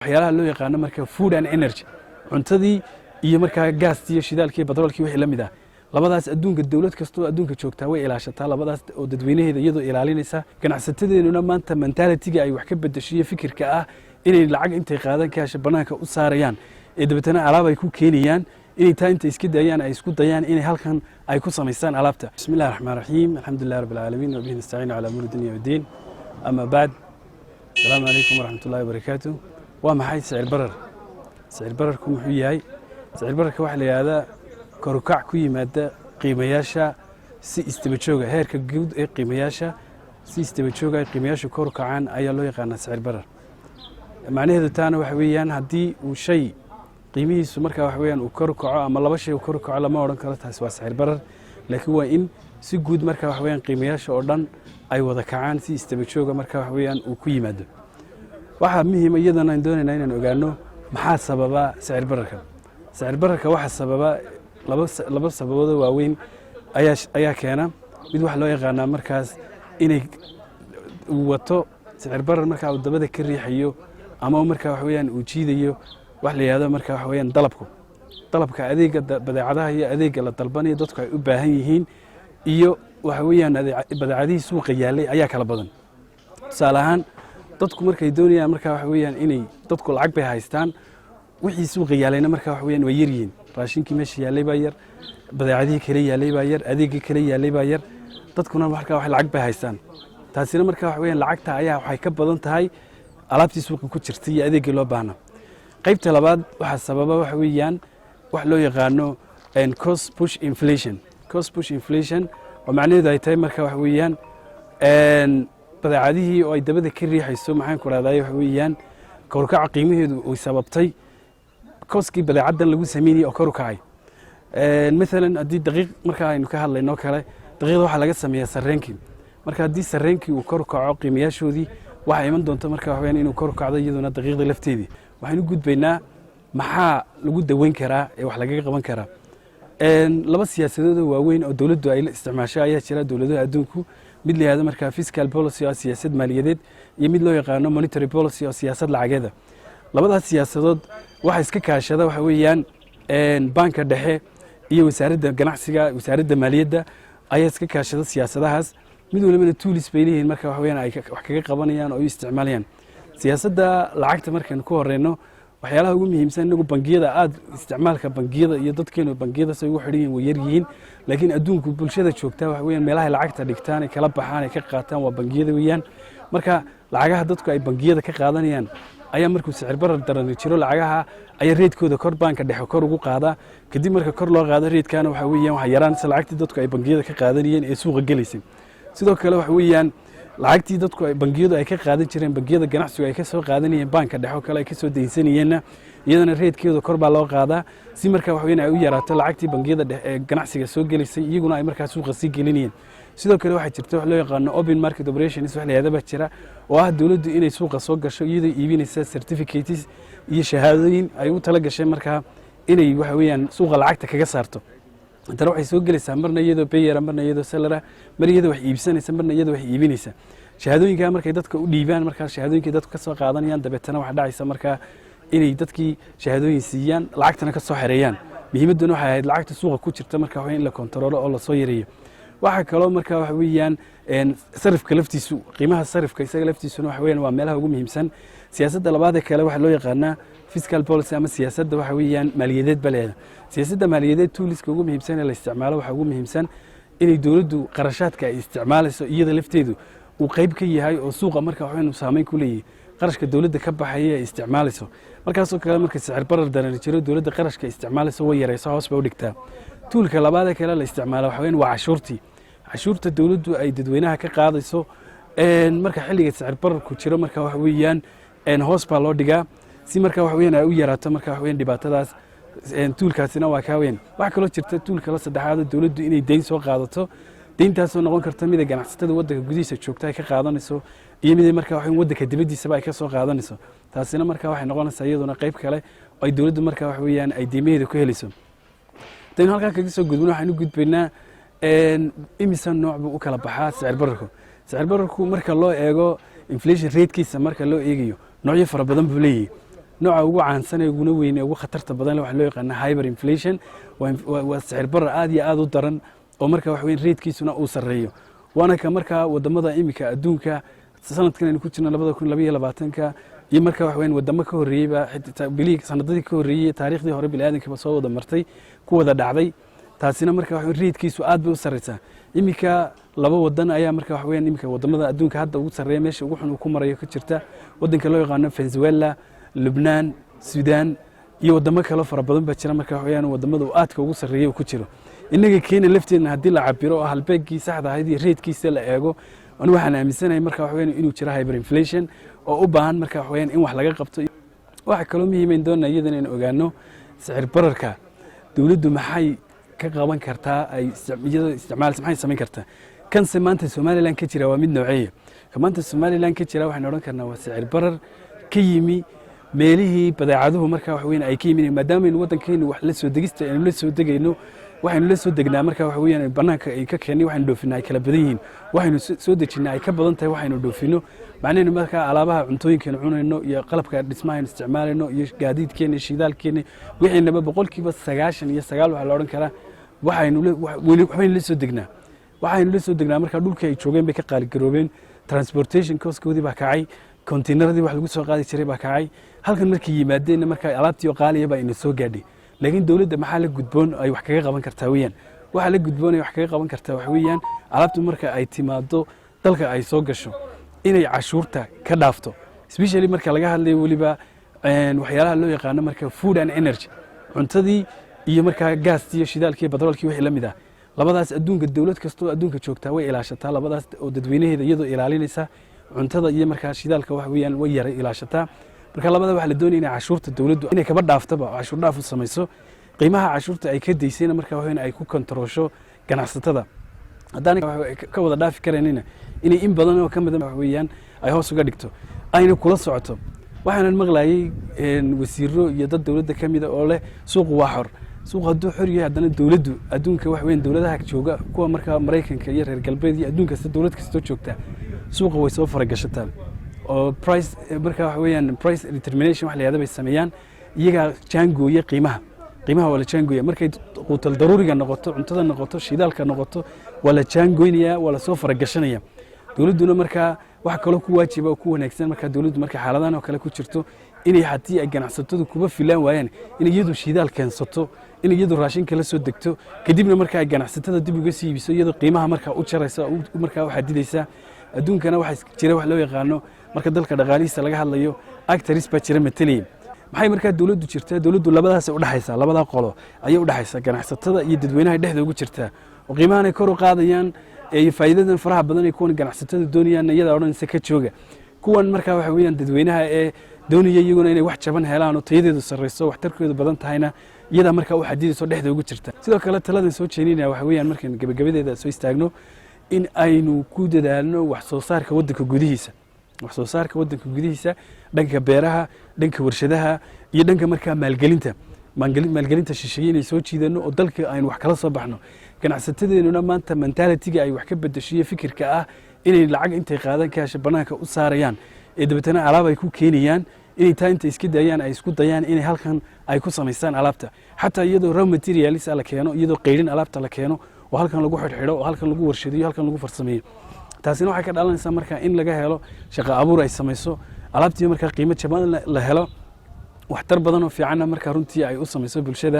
Waxyaalaha loo yaqaano marka food and energy, cuntadii iyo markaa gaastii iyo shidaalkii, batroolkii, wixii la mid ah. Labadaas adduunka dowlad kastoo adduunka joogtaa way ilaashataa labadaas oo dadweynaheeda iyadoo ilaalinaysa. Ganacsatadeennuna maanta mentality-ga ay wax ka bedesho iyo fikirka ah inay lacag intay qaadan kaasha bannaanka u saarayaan ee dabeetana alaab ay ku keenayaan, inay taa intay iska dayaan ay isku dayaan inay halkan ay ku samaystaan alaabta. بسم الله الرحمن الرحيم، الحمد لله رب العالمين، وبه نستعين على أمور الدنيا والدين، أما بعد، السلام عليكم ورحمة الله وبركاته. Waa maxay sicir barar? Sicir bararku muxuu yahay? Sicir bararka waxaa la yidhahdaa korukac ku yimaada qiimayaasha si isdaba jooga, heerka guud ee qiimayaasha si isdaba jooga ay qiimayaashu kor u kacaan ayaa loo yaqaanaa sicir barar. Macnaheedu taana waxa weeyaan, haddii uu shay qiimihiisu markaa waxa weeyaan uu kor u kaco ama laba shay uu kor u kaco, lama odhan karo taasi waa sicir barar, laakiin waa in si guud markaa waxa weeyaan qiimayaasha oo dhan ay wada kacaan si isdaba jooga markaa waxa weeyaan uu ku yimaado. Waxaa muhiima iyadana aan doonaynaa inaan ogaano maxaa sababa sicir bararka. Sicir bararka waxaa sababa laba sababoodoo waaweyn ayaa keena. Mid waxaa loo yaqaanaa markaas inay uu wato sicir barar markaa uu dabada ka riixayo ama markaa waxa weeyaan uu jiidayo wax la yidhahdo markaa waxa weeyaan dalabku, dalabka adeega, badeecadaha iyo adeegga la dalbanayo dadku ay u baahan yihiin iyo waxa weeyaan badeecadihii suuqa yaallay ayaa kala badan. Tusaale ahaan, dadku markay doonayaan markaa waxa weeyaan inay dadku lacag bay haystaan, wixii suuqa yaallayna markaa waxa weeyaan waa yar yihiin. Raashinkii meesha yaallay baa yar, badeecadihii kale yaallay baa yar, adeeggii kale yaallay baa yar, dadkuna markaa wax lacag bay haystaan. Taasina markaa waxa weeyaan lacagta ayaa waxay ka badan tahay alaabtii suuqa ku jirtay iyo adeeggii loo baahnaa. Qaybta labaad waxaa sababa waxa weeyaan wax loo yaqaano cost push inflation. Cost push inflation oo macnaheedu ay tahay marka waxa weeyaan badeecadihii oo ay dabada ka riixayso, maxaan ku rahday, waxa weeyaan korukaca qiimaheedu uu sababtay cost-kii badeecaddan lagu sameynayay oo kor u kacay. Maalan, haddii daqiiq marka aynu ka hadlayno kale, daqiiqda waxaa laga sameeyaa sarreenkii. Marka haddii sarreenkii uu kor u kaco qiimayaashoodii, waxaa iman doonta marka waxa weyaan inuu kor u kacdo iyaduna daqiiqda lafteedii. Waxaynu gudbaynaa maxaa lagu daweyn karaa ee wax lagaga qaban karaa. Laba siyaasadood oo waaweyn oo dowladdu ay la isticmaasho ayaa jira, dowladaha adduunku. Mid la yihahdo markaa fiscal policy oo siyaasad maaliyadeed, iyo mid loo yaqaano monetary policy oo siyaasad lacageeda. Labadaas siyaasadood waxa iska kaashada waxa weeyaan baanka dhexe iyo wasaaradda ganacsiga, wasaaradda maaliyadda ayaa iska kaashada siyaasadahaas. Mid walibana tools bay leeyihiin marka waxa weeyaan ay wax kaga qabanayaan oo ay u isticmaalayaan. Siyaasadda lacagta markaynu ku horeyno, waxyaalaha ugu muhiimsan, inagu bangiyada aad isticmaalka bangiyada iyo dadkeenu bangiyada say ugu xidhan yihin way yar yihiin, laakiin adduunku bulshada joogtaa waxa weeyaan meelahay lacagta dhigtaan, ay kala baxaan, ay ka qaataan waa bangiyada weeyaan. Marka lacagaha dadku ay bangiyada ka qaadanayaan ayaa markuu sicir barar darani jiro, lacagaha ayaa rate-kooda kor baanka dhexe kor ugu qaadaa. Kadib marka kor loo qaado rate-kana, waxa weeyaan waxa yaraanaysa lacagtii dadku ay bangiyada ka qaadanayeen ee suuqa gelaysay. Sidoo kale waxa weeyaan lacagtii dadku ay bangiyadu ay ka qaadan jireen, bangiyada ganacsigu ay ka soo qaadanayeen baanka dhexe oo kale ay ka soo deynsanayeenna, iyadana rate-keeda kor baa loo qaadaa si marka wax weyn ay u yaraato lacagtii bangiyada dhexe ee ganacsiga soo gelaysay, iyaguna ay markaa suuqa sii gelinayeen. Sidoo kale waxaa jirta wax loo yaqaano open market operations wax la yihahdo baa jira, oo ah dowladdu inay suuqa soo gasho iyadoo iibinaysa certificates iyo shahaadooyin ay u tala gashay markaa inay waxa weeyaan suuqa lacagta kaga saarto. Haddana waxay soo gelaysaa marna iyadoo buyer-a, marna iyadoo seller-a, mar iyadoo wax iibsanaysa, marna iyadoo wax iibinaysa. Shahaadooyinkaa markay dadka u dhiibaan, markaa shahaadooyinkay dadku ka soo qaadanayaan, dabeetana waxaa dhacaysa markaa inay dadkii shahaadooyin siiyaan, lacagtana ka soo xereeyaan. Muhiimadduna waxay ahayd lacagta suuqa ku jirta marka waa in la kontaroolo oo lasoo yareeyo. Waxaa kaloo marka waxa weeyaan sarifka laftiisu, qiimaha sarifka isaga laftiisuna waxa weeyaan waa meelaha ugu muhiimsan. Siyaasadda labaad ee kale waxaa loo yaqaanaa fiscal policy ama siyaasadda waxa weeyaan maaliyadeed ba leedahay. Siyaasadda maaliyadeed tools-ka ugu muhiimsan ee la isticmaalo waxaa ugu muhiimsan inay dowladdu qarashaadka ay isticmaalayso iyada lafteedu uu qayb ka yahay oo suuqa marka wax inuu saameyn ku leeyahay qarashka dowladda ka baxaya ay isticmaalayso. Markaasoo kale marka sicir barar daran jiro, dowladda qarashka isticmaalayso way yarayso, hoos bay u dhigtaa. Tool-ka labaad ee kale la isticmaalo waxa weeyaan waa cashuurtii, cashuurta dowladdu ay dadweynaha ka qaadayso. Marka xilliga sicir bararku jiro, marka waxa weeyaan hoos baa loo dhigaa si marka wax weeyaan ay u yaraato marka wax weeyaan dhibaatadaas. Tool-kaasina waa kaa weyn. Waxaa kaloo jirta tool kale saddexaad oo dowladdu inay deyn soo qaadato, deyntaasoo noqon karta mida ganacsatada waddanka gudihiisa joogta ay ka qaadanayso iyo mida marka wax waddanka dibaddiisaba ay ka soo qaadanayso. Taasina marka waxay noqonaysaa iyaduna qayb kale oo ay dowladdu marka wax weeyaan ay deymaheeda ku helayso. Haddaynu halkaa kaga soo gudbino, waxaynu gudbaynaa imise nooc buu u kala baxaa sicir bararku. Sicir bararku marka loo eego inflation rate-kiisa, marka loo eegayo, noocyo fara badan buu leeyahay. Nooca ugu caansan ee uguna weyn ee ugu khatarta badan waxaa loo yaqaana hyperinflation. Waa sicir barar aad iyo aad u daran oo marka wax weyn rate-kiisuna uu sarreeyo, waana ka markaa wadamada iminka adduunka sanadkan aynu ku jirno, 2022-ka, iyo marka wax weyn wadamo ka horreeyeyba, bilihii sanadadii ka horreeyey, taariikhdii hore bini'aadamkaba soo wada martay, ku wada dhacday. Taasina marka wax rate-kiisu aad bay u sarreysaa. Iminka laba wadan ayaa marka wax weeyaan iminka wadamada adduunka hadda ugu sarreeya, meesha ugu xun uu ku marayo ka jirta, wadanka loo yaqaano Venezuela, Lubnaan, Suudaan iyo wadamo kaloo fara badan baa jira. Marka wax weeyaan wadamada uu aadka ugu sarreeya uu ku jiro. Innaga Kenya lafteedna haddii la cabiro oo halbeegii saxda ahayd iyo rate-kiisa la eego, anigu waxaan aaminsanahay marka wax weeyaan inuu jiro hyperinflation oo u baahan marka wax weeyaan in wax laga qabto. Waxa kaloo muhiimayn doonaa iyadana in ogaano sicir bararka dowladdu maxay ka qaban kartaa, ay iyadoo isticmaalaysa maxay samayn kartaa. Kanse maanta Somaliland ka jira waa mid nooceeya? Ka maanta Somaliland ka jira waxaynu odhan karnaa waa sicir barar ka yimi meelihii badeecaduhu marka wax weyn ay ka yimin, maadaama aynu waddankeenu wax la soo degista aynu la soo degayno, waxaynu la soo degnaa marka waxa weeyaan bannaanka ay ka keennay, waxaynu dhoofinaa ay kala badan yihiin, waxaynu soo dejinnaa ay ka badan tahay waxaynu dhoofinno. Macnaheenu markaa alaabaha cuntooyinkaynu cunayno iyo qalabka dhismaha aynu isticmaalayno iyo gaadiidkeena iyo shidaalkeena, wixiinaba 99% waxaa la odhan karaa waxaynu waxbaynu la soo degnaa. Waxaynu la soo degnaa markaa dhulkii ay joogeen bay ka qaaligaroobeen. Transportation cost-koodii baa kacay, konteynaradii wax lagu soo qaadi jiray baa kacay. Halkan markay yimaadeenna markaa alaabtii oo qaaliya baa ina soo gaadhay. Laakiin dowladda maxaa la gudboon ay wax kaga qaban kartaa weeyaan? Waxaa la gudboon ay wax kaga qaban kartaa waxa weeyaan, alaabtu marka ay timaado dalka ay soo gasho, inay cashuurta ka dhaafto, especially marka laga hadlayo weliba waxyaalaha loo yaqaano marka food and energy, cuntadii iyo markaa gaastii iyo shidaalkii iyo batroolkii wixii la mid ah. Labadaas adduunka dowlad kastoo adduunka joogtaa way ilaashataa labadaas oo dadweynaheeda iyadoo ilaalinaysa cuntada iyo markaa shidaalka wax weeyaan way yaray ilaashataa. Marka labada waxaa la doonaya inay cashuurta dowladdu inay kaba dhaaftaba oo cashuur dhaaf u samayso, qiimaha cashuurta ay ka daysayna marka wax weeyaan ay ku kontaroosho ganacsatada. Haddaan ka wada dhaafi karaynina, inay in badan oo ka mida wax weeyaan ay hoos uga dhigto, ayna kula socoto. Waxaanan maqlayay wasiiro iyo dad dowladda ka mida oo leh suuqu waa xor. Suuqu hadduu xor yahay, haddana dowladdu adduunka wax weyn dowladaha jooga, kuwa markaa Maraykanka iyo reer galbeed iyo adduun kasta, dowlad kastoo joogta suuqa way soo faragashataa oo price marka waxa weeyaan price determination wax la yihahdo bay sameeyaan. Iyagaa jaangooya qiimaha. Qiimaha waa la jaangooya markay quutal daruuriga noqoto, cuntada noqoto, shidaalka noqoto, waa la jaangoynayaa, waa lasoo faragashanaya dowladduna. Markaa waxa kaloo ku waajiba oo ku wanaagsan markaa dowladdu markay xaaladahan oo kale ku jirto, inay haddii ay ganacsatadu kuba filaan waayaan, in iyadu shidaal keensato, in iyadu raashinka la soo degto, kadibna marka ay ganacsatada dib uga sii iibiso, iyadoo qiimaha markaa u jaraysa, markaa u xadidaysa. Adduunkana waxaa jira wax loo yaqaano, marka dalka dhaqaalihiisa laga hadlayo, actors baa jira matelaya. Maxay markaa dowladdu jirtaa? Dowladdu labadaasay udhexaysaa, labadaa qolo ayay udhexaysaa, ganacsatada iyo dadweynaha dhexda ugu jirtaa, oo qiimahanay kor u qaadayaan iyo faa'iidadan faraha badan ay kuwan ganacsatada doonayaan iyadaa odhanaysa ka jooga. Kuwan markaa waxa weeyaan dadweynaha ee doonaya iyaguna inay wax jaban helaan oo tayadeedu sarreyso, waxtarkeedu badan tahayna, iyadaa markaa u xadidayso, dhexda ugu jirta. Sidoo kale taladan soo jeedinaya waxa weeyaan, markaan gebagabadeeda soo istaagno, in aynu ku dadaalno wax soo saarka waddanka gudihiisa, wax soo saarka waddanka gudihiisa, dhanka beeraha, dhanka warshadaha iyo dhanka markaa maalgelinta, maalgelinta shisheeye inay soo jiidano oo dalka aynu wax kala soo baxno. Ganacsatadeenuna maanta mentality-ga ay wax ka bedesho iyo fikirka ah inay lacag intay qaadan kaasha bannaanka u saarayaan ee dabeetana alaab ay ku keenayaan, inay taa inta iska daayaan ay isku dayaan inay halkan ay ku samaystaan alaabta, xataa iyadoo raw materials la keeno, iyadoo qeyrin alaabta la keeno oo halkan lagu xidhxidho oo halkan lagu warshadiyo, halkan lagu farsameeyo. Taasina waxay ka dhalanaysaa marka in laga helo shaqo abuur ay samayso alaabtii, markaa qiimo jaban la helo, waxtar badan oo fiicanna markaa runtii ay u samayso bulshada.